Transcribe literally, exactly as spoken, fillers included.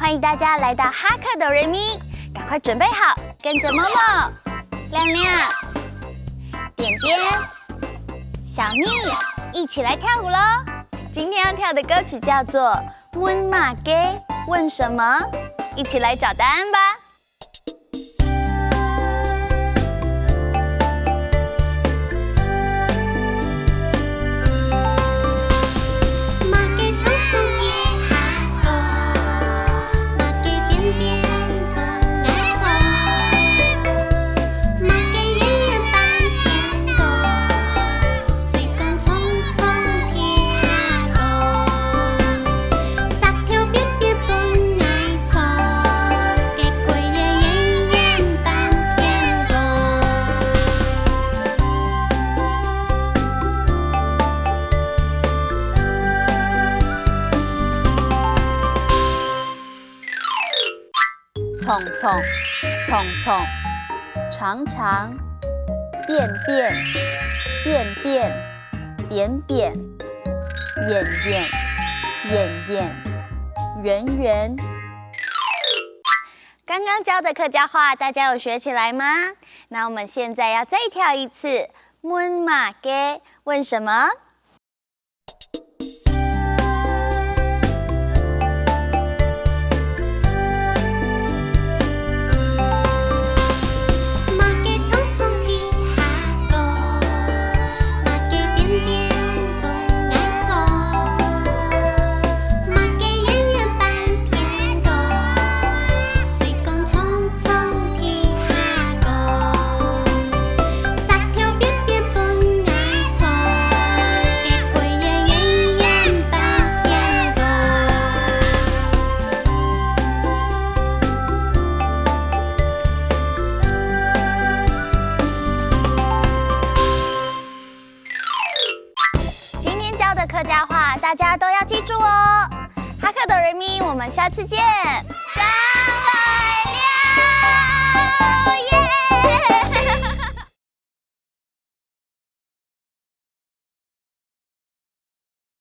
歡迎大家來到哈客Do Re Mi，趕快準備好，跟著默默、亮亮、點點、小蜜一起來跳舞囉！今天要跳的歌曲叫做《問麼个？問什麼？》，一起來找答案吧！ 長長，長長，長長，扁扁，扁扁，扁扁，扁扁，扁扁，圓圓。剛剛教的客家話，大家有學起來嗎？那我們現在要再跳一次，問麼个？問什麼？ 今天教的客家話，大家都要記住哦。哈客Do Re Mi，我們下次見。上來了，耶！